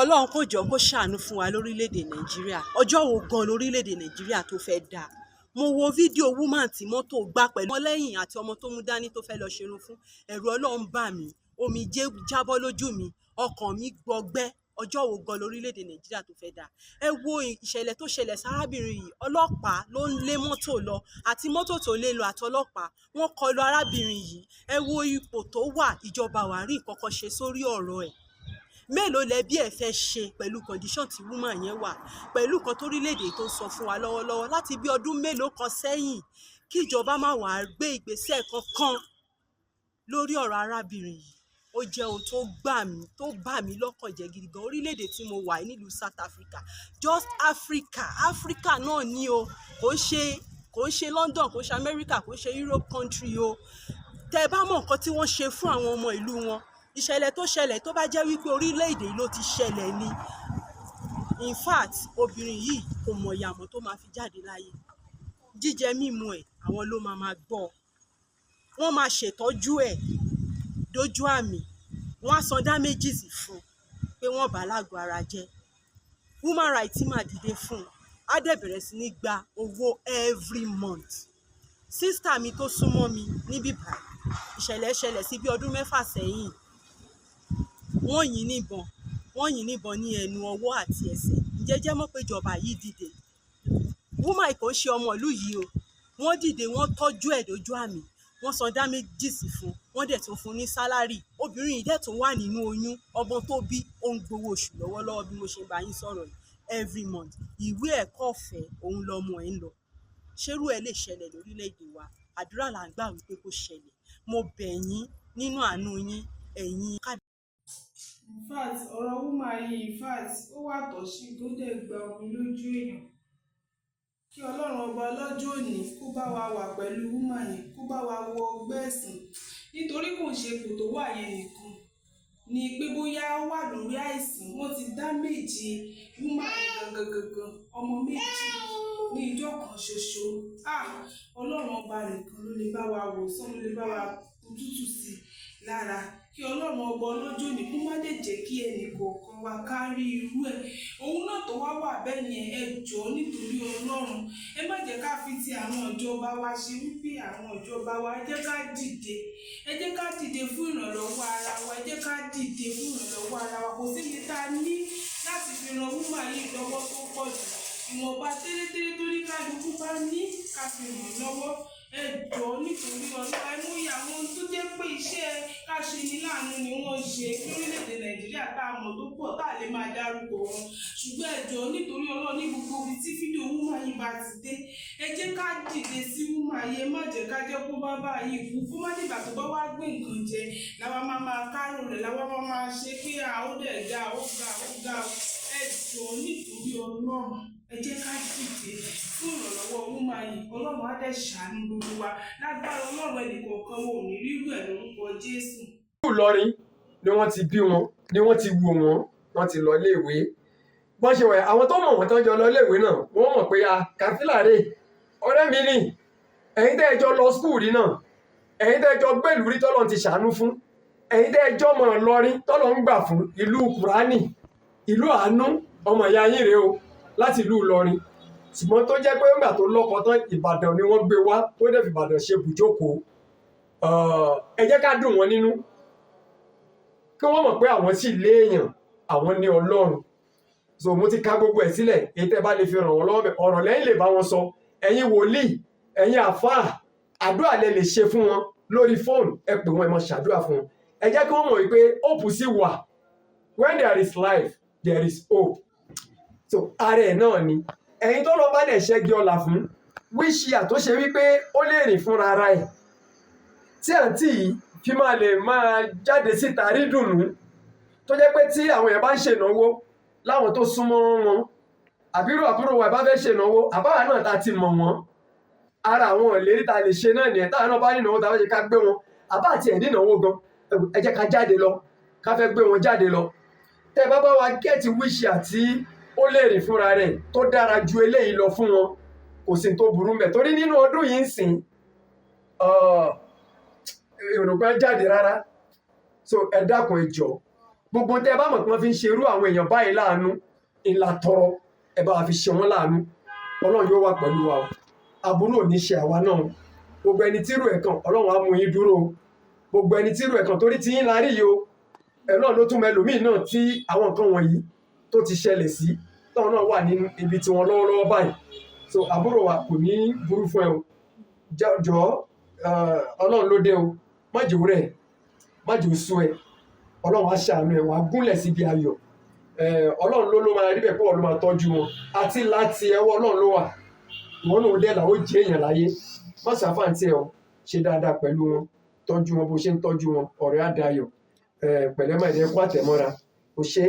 Ọlọ́run kò jọ kó ṣàánú fún wa lórílẹ̀‐èdè Nàìjíríà. Ọjọ́ wo gan lórílẹ̀‐èdè Nàìjíríà tó fẹ́ dáa? Mo wo fídíò woman tí mọ́tò gbá pẹ̀lú ọmọlẹ́yìn àti ọmọ tó mú dání tó fẹ́ lọ ṣerun fún. Ẹ̀rù Ọlọ́run bà mí, omijé jábọ́ lójú mi, ọkàn mi gbọgbẹ́. Ọjọ́ wo gan lórílẹ̀‐èdè Nàìjíríà tó fẹ́ dáa? Ẹ wo ìṣẹ̀lẹ̀ tó ṣẹlẹ̀ sárábìnrin yìí. Ọlọ́pàá ló ń lé mọ́tò lọ, àti mọ́tò tó lé lọ àtọlọ́pàá, wọ́n kọlu arábìnrin yìí. Ẹ wo ipò tó wà. Ìjọba wà rí nǹkan kan ṣe sórí ọ̀rọ̀ ẹ̀. Mélòó lẹbí ẹ fẹ́ ṣe pẹ̀lú condition tí woman yẹn wà, pẹ̀lú nǹkan tórílẹ̀-èdè tó ń sọ fún wa lọ́wọ́lọ́wọ́ láti bí ọdún mélòó kan sẹ́yìn, kí ìjọba má wàá gbé ìgbésẹ̀ kankan lórí ọ̀rọ̀ arábìnrin yìí? Ó jẹ́ ohun tó gbà mí, tó bà mí lọ́kàn jẹ́ gidi gan. Orílẹ̀-èdè tí mo wà nílùú South Africa, just Africa, Africa náà ni o. Kò ń ṣe London, kò ń ṣe America, kò ń ṣe Europe country o. Tẹ́ ẹ bá mọ̀ nǹkan tí wọ́n ṣe fún àwọn ọmọ ìlú wọn, ìṣẹ̀lẹ̀ tó ṣẹlẹ̀, tó bá jẹ́ wípé orílẹ̀-èdè ló ti ṣẹlẹ̀ ni, in fact, obìnrin yìí kò mọ̀ ìyàmọ̀ tó máa fi jáde láyé. Jíjẹ mímu ẹ̀, àwọn ló máa máa gbọ́, wọ́n máa ṣètọ́jú ẹ̀ dójú àmì, wọ́n á san damages fún pé wọ́n bá lágọ̀ọ́ ara jẹ́. Human rights máa dìde fún un, á dẹ̀ bẹ̀rẹ̀ sí ní gba owó every month. Sister mi tó súnmọ́ mi níbí báyìí, ìṣẹ̀lẹ̀ ṣẹlẹ̀ sí bí ọdún 6 sẹ́yìn. Wọ́n yìn níbọn, wọ́n yìn níbọn ní ẹnu, ọwọ́ àti ẹsẹ̀. Ǹjẹ́ jẹ́ mọ̀ pé ìjọba yìí dìde? Woman kò ṣe ọmọ ìlú yìí o. Wọ́n dìde, wọ́n tọ́jú ẹ̀ dójú àmì, wọ́n san damages fún, wọ́n dẹ̀ tún fún ní salary. Obìnrin yìí dẹ̀ tún wà nínú oyún. Ọmọ tó bí, ó ń gbowó oṣù lọ́wọ́lọ́wọ́ bí mo ṣe bá yín sọ̀rọ̀ yìí, every month. Ìwé ẹ̀kọ́ ọ̀fẹ́ òun lọmọ ẹ̀ ń lọ. Ṣerú ẹ̀ lè ṣẹlẹ̀ lórílẹ̀‐èdè wa? Àdúrà là ń gbà wípé kó ṣẹlẹ̀. Mo bẹ̀ yín nínú àánú yín, ẹ̀yin. In fact, ọ̀rọ̀ woman yìí, in fact, ó wà touching, tó dẹ̀ gba omi lójú èèyàn. Kí Ọlọ́run Ọba ọlọ́jọ́ òní kó bá wa wà pẹ̀lú woman yẹn, kó bá wa wo ọgbẹ́ ẹ̀sìn, nítorí kò ń ṣe ipò tó wà yẹn nìkan ni pé bóyá ó wà lórí àìsàn. Wọ́n ti damage woman yẹn gangan gangan, ọmọ méjì ní ìjọ kan ṣoṣo. Ah, Ọlọ́run Ọba nìkan ló lè bá wa wò sàn, ló lè bá wa tútù sí i lára. Kí Ọlọ́run Ọba ọlọ́jọ́ òní kó má lè jẹ́ kí ẹnì kọ̀ọ̀kan wa ká rí irú ẹ̀. Òun náà tó wá wà bẹ́ẹ̀ yẹn, ẹ jọ̀ọ́, nítorí Ọlọ́run, ẹ má jẹ́ ká fi ti àwọn ìjọba wa ṣe wípé àwọn ìjọba wa. Ẹ jẹ́ ká dìde, ẹ jẹ́ ká dìde fún ìrànlọ́wọ́ ara wa, ẹ jẹ́ ká dìde fún ìrànlọ́wọ́ ara wa. Kò síbi tá a ní láti fi ran woman yìí lọ́wọ́ tó pọ̀ jù. Ìwọ̀nba tẹ́lẹ̀tẹ́lẹ̀ tó ní kálukú bá ní, ká fi ràn lọ́wọ́. Ẹ jọ̀ọ́, nítorí Ọlọ́run. Àìmọye àwọn tó jẹ́ pé iṣẹ́ ká ṣe ní láàánú ni wọ́n ń ṣe lórílẹ̀‐èdè Nàìjíríà tá a mọ̀ tó pọ̀, tá a lè máa dárúkọ wọn. Ṣùgbọ́n ẹ jọ̀ọ́, nítorí Ọlọ́run, ní gbogbo ibi tí fídíò woman yìí bá ti dé, ẹ jẹ́ ká dìde sí woman yìí. Ẹ má jẹ́ ká jẹ́ kó bá báyìí kú, kó má dìgbà tó bá wá gbé nǹkan jẹ làwa máa máa kárò rẹ̀, làwa máa máa ṣe pé a ó dẹ̀ ga, ó ga, ó ga. Ẹ jọ̀ọ́, nítorí Ọlọ́run, ẹ jẹ́ ká dìde fún ìrànlọ́wọ́ woman yìí. Ọlọ́run á dẹ̀ ṣàánú gbogbo wa lágbára Ọlọ́run. Ẹnì kọ̀ọ̀kan wọn ò ní rírú ẹ̀ lórúkọ Jésù. Ìlọrin ni wọ́n ti bí wọn, ni wọ́n ti wò wọ́n, wọ́n ti lọ iléèwé. Bọ́n ṣe wẹ̀, àwọn tó mọ̀ wọ́n tán jọ lọ iléèwé náà, wọ́n mọ̀ pé a Kàfílà rè, ọ̀rẹ́ mi ni. Ẹ̀yin tẹ́ ẹ jọ lọ school rí náà, ẹ̀yin tẹ́ ẹ jọ gbèlú rí, tọ́lọ́ ti ṣàánú fún ẹ̀yin tẹ́ ẹ jọ mọ̀ Ìlọrin, tọ́lọ́ ń gbà fún, ìlú Kùránì, ìlú àánú. Ọmọ ìyá yín rèé o láti ìlú Ìlọrin, ṣùgbọ́n tó jẹ́ pé ńgbà tó lọ́kọ tán, Ìbàdàn ni wọ́n gbé wá, tó dẹ̀ fi Ìbàdàn ṣe bùjókòó. Ẹ jẹ́ ká dùn wọ́n nínú, kí wọ́n mọ̀ pé àwọn sì léèyàn, àwọn ní Ọlọ́run. So mo ti ka gbogbo ẹ̀ sílẹ̀. Èyí tẹ́ bá lè fi ràn wọ́n lọ́wọ́ bẹ̀, ọ̀rọ̀ lẹ́yìn lè bá wọn sọ. Ẹ̀yin wòlíì, ẹ̀yin àfáà, àdúrà lẹ lè ṣe fún wọn lórí fóònù. Ẹ pè wọ́n, ẹ máa ṣàdúrà fún wọn. Ẹ jẹ́ kí wọ́n mọ̀ wípé hope sì wà. When there is life, there is hope. So ara ẹ̀ náà ni ẹ̀yin tó lọ bá dẹ̀ ṣẹ́gi ọ̀la fún wheelchair, tó ṣe wípé ó lè rìn fúnra ara ẹ̀, tí àǹtí yìí fi máa lè máa jáde síta rí dùnú, tó jẹ́ pé tí àwọn èèyàn bá ń ṣènáwó, láwọn tó súnmọ́ wọn, àbírò àbúrò wa bá fẹ́ ṣènáwó, àbáwá náà ta ti mọ̀ wọ́n, ara àwọn ìlérí ta lè ṣe náà nìyẹn. Táwọn náà bá nínáwó ta fẹ́ ṣe, ká gbé wọn. Àbá àti ẹ̀ nínáwó gan, ẹ jẹ́ ká jáde lọ, ká fẹ́ gbé wọn jáde lọ. Tẹ́ bá bá wa get wheelchair tí ó lè rìn fúnra rẹ̀, tó dára ju eléyìí lọ fún wọn, kò sí tó burú mbẹ̀, torí nínú ọdún yìí ń sìn èrògbà jáde rárá. So ẹ dákun, ẹ jọ̀ọ́. Gbogbo tẹ́ ẹ bá mọ̀ pé wọ́n fi ń ṣerú àwọn èèyàn báyìí láàánú ńlá tọrọ, ẹ bá wa fi ṣe wọ́n láàánú. Ọlọ́run yóò wà pẹ̀lú wa o. Aburú ò ní ṣe àwa náà o. Gbogbo ẹni tírú ẹ̀ kàn, Ọlọ́run á mú yín dúró o. Gbogbo ẹni tírú ẹ̀ kàn, torí tí yín la rí yìí o, ẹ̀ náà ló tún mọ ẹlòmíì náà tí àwọn nǹkan wọ̀nyí tó ti ṣẹlẹ̀ sí, táwọn náà wà ní ibi tí wọn lọ́wọ́lọ́wọ́ báyìí. So àbúrò wa, kò ní burú fún ẹ o. Jọ̀ọ́, Ọlọ́run ló dé o. Má jẹ́ ó rẹ̀, má jẹ́ ó sú ẹ. Ọlọ́run á ṣàánú ẹ, wàá gúnlẹ̀ síbi ayọ̀. Ọlọ́run ló máa rí bẹ́ẹ̀ pé Ọlọ́run máa tọ́jú wọn, àti láti ẹwọ́ Ọlọ́run ló wà. Ìwọ náà dẹ́ là ó jẹ́ èèyàn láyé. Má ṣàfàǹtì ẹ o, ṣe dáadáa pẹ̀lú wọn, tọ́jú wọn bó ṣe ń tọ́jú wọn, ọ̀rẹ́ á dayọ̀. Pẹ̀lẹ́ máa jẹ́ kó àtẹ̀mọ́ra kò ṣe.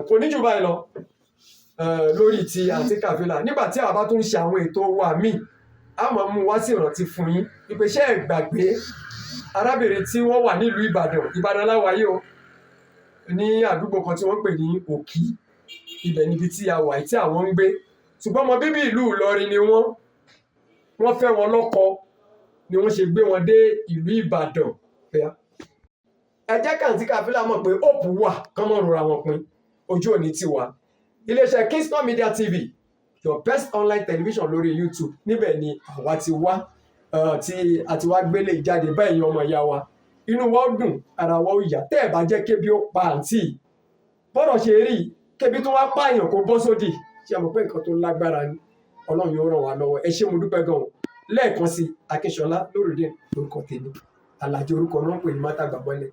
Kò ní jù báyìí lọ lórí ti àǹtí Kàfílà. Nígbà tí àwa bá tún ń ṣe àwọn ètò wa míì, a máa mú wá sí ìrántí fún yín wípé ṣé ẹ gbàgbé arábìnrin tí wọ́n wà nílùú Ìbàdàn? Ìbàdàn láwàyé o, ní àdúgbò kan tí wọ́n ń pè ní Òkí. Ibẹ̀ níbi tí a wà tí àwọn ń gbé, ṣùgbọ́n ọmọ bíbí ìlú Ìlọrin ni wọ́n. Wọ́n fẹ́ wọn lọ́kọ ni wọ́n ṣe gbé wọn dé ìlú Ìbàdàn. Ẹ jẹ́ kàǹtí Kàfílà mọ̀ pé hope wà, kán mọ̀ rora wọn pin. Ojú òní ti wà. Iléeṣẹ́ Kingston Media TV, your best online television lórí YouTube, níbẹ̀ ni àwa ti wá tí a ti wá gbélé jáde báyìí. Ọmọ ìyá wa, inú wa ó dùn, ara wa ó yá. Tẹ́ ẹ̀ bá jẹ́ kébi ó pa àǹtí, bọ́rọ̀ ṣe rí, kébi tó wá pààyàn kó bọ́ sódì, ṣé ẹ mọ̀ pé nǹkan tó lágbára ni? Ọlọ́run yóò ràn wá lọ́wọ́. Ẹ ṣé, mo dúpẹ́ gan-an. Lẹ́ẹ̀kan sí, Akínṣọlá Lórúdé lórúkọ tèmi. Àlàjì orúkọ náà ń pè ní mátàgbàmọ́lẹ̀.